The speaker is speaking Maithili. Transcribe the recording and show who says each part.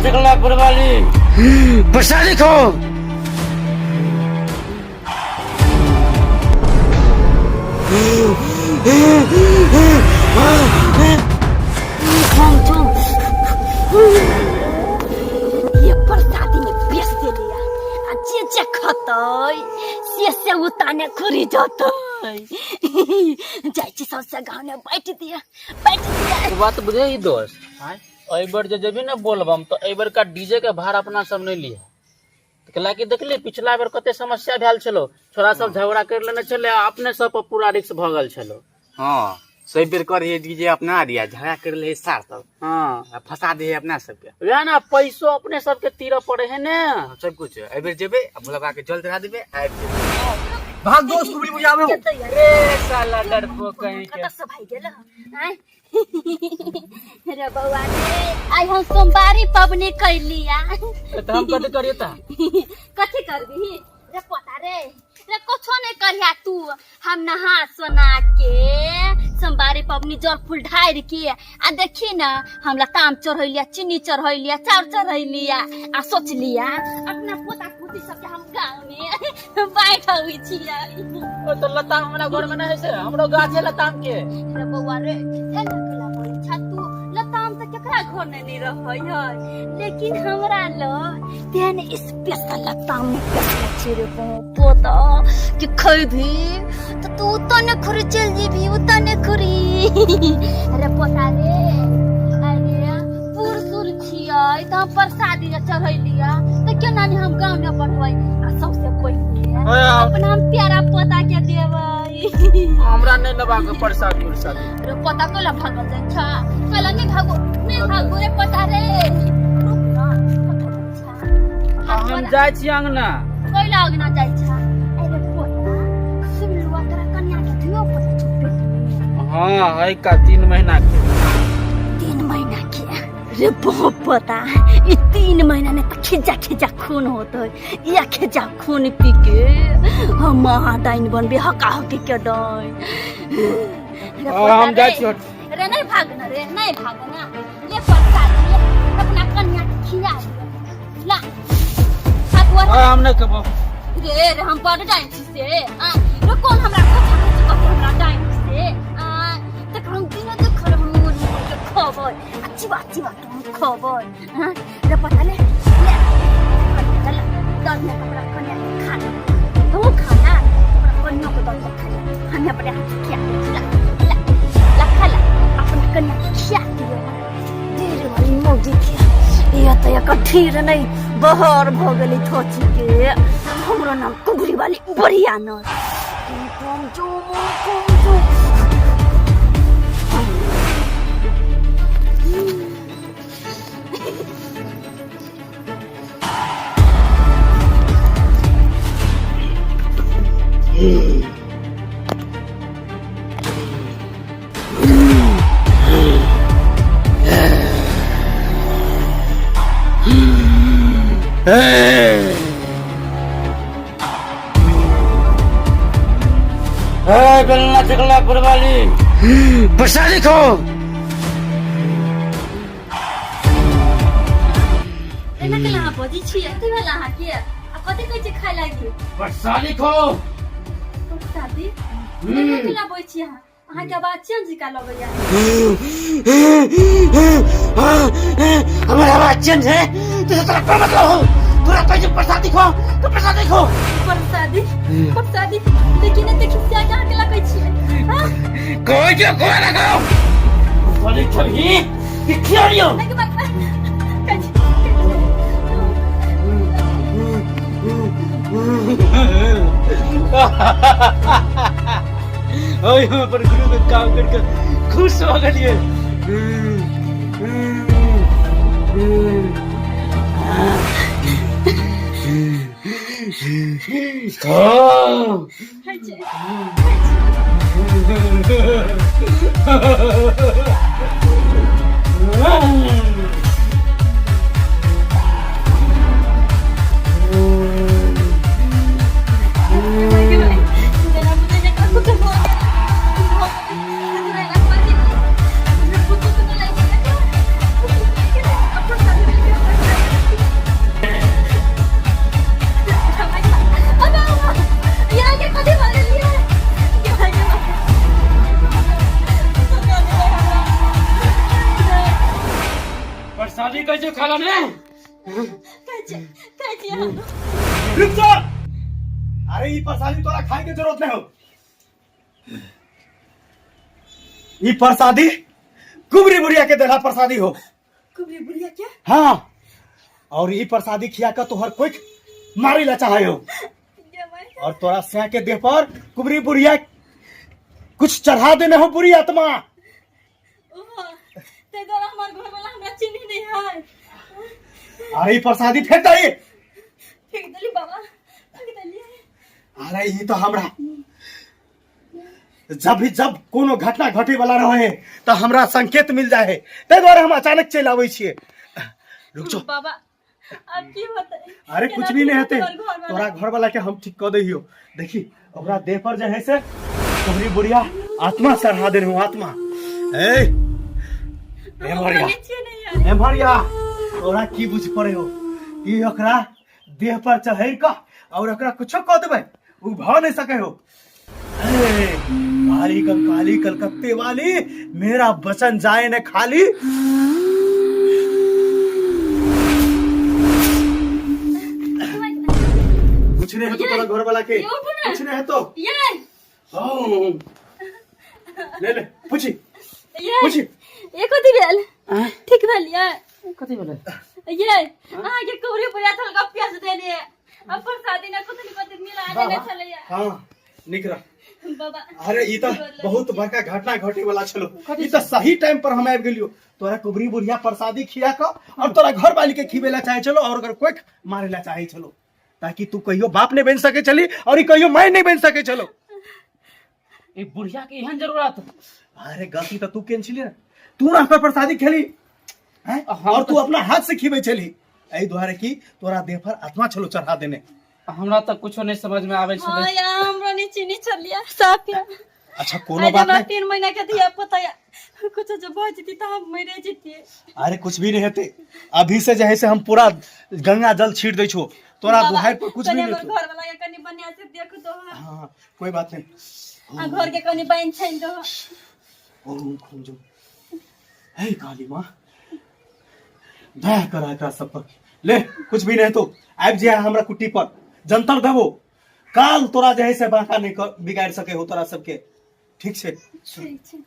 Speaker 1: चकला पुरवाली प्रसादी खो।
Speaker 2: ये प्रसादी में बेच देलिया आ जे जे खतै से से उताने खुरी जतै। जाइ छी सबसे गाँव में बैठ दिया बैठ दिया।
Speaker 3: बात बुझे ही दोस्त, एहि बेर जे जेबी ने बोलबम तो एहि बेर का डीजे के भार अपना सब नहीं लिया, कैलाकि देखली पिछला बेर कते समस्या भेल छलो, छोरा सब झगड़ा कर लेने छले आ अपने सब पर पूरा रिक्स भऽ गेल छलो।
Speaker 4: हाँ, सही बेर कर रही डीजे अपना दिया झगड़ा कर ले सार सब।
Speaker 3: हाँ।
Speaker 4: आ फंसा दे अपना सबके।
Speaker 3: वएह ने पैसो अपने सबके तीर पड़े है ने।
Speaker 4: हाँ, सब कुछ एहि बेर जेबे आ भोला बाबा के जल चढ़ा देबे आबि जेबे।
Speaker 1: भाग दोस्त कुबरी बुझाबे।
Speaker 3: रे साला डरपोक कहीं के।
Speaker 2: कतऽ से भागि गेल आँय? रे बौआ रे, आइ हम सोमवारी पबनी कैलिया।
Speaker 3: तऽ हम कथी करियो ता?
Speaker 2: कथी करबी रे पोता रे? रे कुछो नहीं करिया तू। हम नहा सोना के सोमवारी पबनी जल फूल ढार के आ देखी ना हम लताम चढ़ैलिया, चीनी चढ़ैलिया, चाउर चढ़ैलिया आ सोचलिया अपना पोता पोती सबके हम गाँव में बैठबै छियै।
Speaker 3: ओ तो लताम हमरा घर में नहीं है से, हमरो गाछ है लताम के।
Speaker 2: रे बौआ रे, एना केला बोलै छा तू? लताम तऽ केकरा घर में नहीं रहै है, लेकिन हमरा ल तेहन स्पेशल लताम निकलने छै रे पोता कि खैबी तऽ तू उतने खुरी चलि जेबी उतने खुरी। अरे पोता रे, अरे पूर सुर छियै तऽ हम प्रसादी जे चढ़ैलियै तऽ केना नहि हम गाँव में पठबै आ सबसे पहिले अपना हम प्यारा पोता के देबै।
Speaker 3: हमरा नहीं लेबाक प्रसादी उरसादी।
Speaker 2: रे पोता कैला भागल जाइ छा? कैला नहीं भागो, नहीं भागो रे पोता रे, रुक ना, कतऽ जाइ छा?
Speaker 3: हम जाइ छी अंगना।
Speaker 2: कैला अंगना जाइ छा? अरे पोता सुन लुआ, तोरा कन्या के धियो पोता छौ पेट में?
Speaker 3: हाँ है का 3 महीना के।
Speaker 2: 3 महीना के रे बहुत पोता, ई 3 महीना में तऽ खिज्जा खिज्जा खून होतै। या खिज्जा खून पी के हम महाडाइन बनबे, हका हकी के डाइन। रे
Speaker 3: और हम
Speaker 2: पोता
Speaker 3: जाइ
Speaker 2: रे,
Speaker 3: छी।
Speaker 2: रे नहीं भागना रे, नहीं भागना, ले प्रसाद ले, अपना कन्या के खिया दे ला हाथ
Speaker 3: और हम नहीं खेबो।
Speaker 2: रे रे हम बड़ डाइन छी से आ रे कोन हमरा खोचा खोची कथी हमरा डाइन से आ तक हम दिन देखल हम मुड़ मुड़ के खबै आ चिबा चिबा के हम खबै। हाँ रे पता ले ले चल दस में कपड़ा कन्या के खा ले, तू खा ना, अपना कन्या को दस में खा ले, हम अपने हाथ से खिया दे, ला ला ला खा ला, अपना कन्या के खिया दियो। ढेर वाली मौगी के ये तो एक ढेर नहीं बहर भ गेलै थोची के। हमरो नाम कुबरी वाली बढ़िया न कम जो कम जो।
Speaker 1: बेलना चकला पुरवाली प्रसादी खो।
Speaker 2: एना केला अहाँ बजै छियै? कथी भेल अहाँके आ कथी कहै छियै खाय लागी?
Speaker 1: प्रसादी खो।
Speaker 2: प्रसादी? एना केला बजै छियै अहाँ? अहाँके आवाज चेंज का लगैया।
Speaker 1: हमर आवाज चेंज है तो तोरा का मतलब हो? तोरा कहै छै प्रसादी खो तो प्रसादी खो।
Speaker 2: प्रसादी प्रसादी, लेकिन एते खिसिया के अहाँ केला कहै छियै? हाँ?
Speaker 1: कहै छै खो ना खो, प्रसादी खेबही कि खिया लियो?
Speaker 2: अगे बाप, कहै छी।
Speaker 1: ओए हम अपन गुरु के काम करके खुश हो गेलिए। खो।
Speaker 2: कहै छै।
Speaker 3: छौ खाला ने?
Speaker 2: खाइ छियै, खाइ छियै हम।
Speaker 5: रुक जा। अरे ई प्रसादी तोरा खाए के जरूरत नहीं हो। ई प्रसादी कुबरी बुढ़िया के देला प्रसादी हो।
Speaker 2: कुबरी बुढ़िया क्या?
Speaker 5: हाँ, और ई प्रसादी खिया के तोहर कोई मारे ला चाहे हो। और तोरा सह के देह पर कुबरी बुढ़िया कुछ चढ़ा देने हो बुरी आत्मा।
Speaker 2: ते द्वारा हमार घर वाला हमरा चिन्ह नहीं है।
Speaker 5: अरे ई प्रसादी फेंक दे।
Speaker 2: फेंक देली बाबा, फेंक देली।
Speaker 5: अरे ई तो हमरा जब भी जब कोनो घटना घटे वाला रहे तो हमरा संकेत मिल जाए है, ताहि दुआरे हम अचानक चलि आबै छियै। रुक जो।
Speaker 2: बाबा अब की होतै?
Speaker 5: अरे कुछ भी नहीं हेतै,
Speaker 2: तोहर घरवाला।
Speaker 5: तोरा घर वाला के हम ठीक कऽ दैहियो। देखी ओकरा देह पर जे है से तोहरी बुढ़िया आत्मा चढ़ा देने हो आत्मा। ए एम्हर या।
Speaker 2: हम छियै नहीं यार।
Speaker 5: एम्हर या, तोरा की बुझ पड़े हो ई ओकरा देह पर चढ़ि कऽ और ओकरा कुछो कऽ देबै उ भऽ नहीं सके हो। ए, काली कंकाली कलकत्ते वाली, मेरा वचन जाए न खाली। कुछ नहीं है तो तोरा घर वाला के
Speaker 2: ये उठो ना।
Speaker 5: कुछ नहीं है तो
Speaker 2: ये
Speaker 5: हाँ। ले ले पूछी
Speaker 2: ये
Speaker 5: पूछी।
Speaker 2: ये कथी भेल? ठीक भेल ये?
Speaker 3: कथी भेलै?
Speaker 2: ये अहाँके कुबरी बुढ़िया थलका प्याज देने अब प्रसादी ना कथी कथी मिला देने छलैया।
Speaker 5: हाँ निक रह
Speaker 2: बाबा।
Speaker 5: अरे ई तो बहुत बड़का घटना घटे वाला छलो, ई तो सही टाइम पर हम आबि गेलियो। तोरा कुबरी बुढ़िया प्रसादी खिया क और तोरा घर वाली के खिबेला चाहे छलो और ओकर कोख मारेला चाहे छलो, ताकि तू कहियो बाप नहीं बन सके छली और ई कहियो माय नहीं बन सके छलो।
Speaker 3: ई बुढ़िया के एहन जरूरत?
Speaker 5: अरे गलती तो तू केन छली ना, तू ना ओकर प्रसादी खेली हैं? और तू अपना हाथ से खिबे छली, एहि दुआरे की तोरा देह पर आत्मा छलो चढ़ा देने।
Speaker 3: हमरा तऽ कुछो नहीं समझ में आबै छलै।
Speaker 2: हाँ यार, हमरा नहीं चीनी छलिया साफ या।
Speaker 5: अच्छा कोनो
Speaker 2: आज
Speaker 5: बात
Speaker 2: हमरा
Speaker 5: नहीं।
Speaker 2: 3 महीना के धिया पुता या कुछ जो भऽ जेती तऽ हम मरे जेतियै।
Speaker 5: अरे कुछ भी नहीं हेतै, अभी से जे है से हम पूरा गंगा जल छीट दै छो तोरा
Speaker 2: बाबा,
Speaker 5: दुहाई पर, कुछ भी
Speaker 2: कनि
Speaker 5: नहीं
Speaker 2: हमर
Speaker 5: हेतौ।
Speaker 2: घर वाला के कनि बढ़िया से देख दो।
Speaker 5: हाँ कोई बात नहीं।
Speaker 2: आ घर के कनि बान्हि छानि दो।
Speaker 5: ओम खूम जो हे काली माँ दया कर एकरा सब पर। ले कुछ भी नहीं तो आबि जे हमरा कुट्टी पर जंतर देबो, काल तोरा जे है से बांका नहीं बिगाड़ सके हो तोरा सबके। ठीक छै?
Speaker 2: ठीक छै।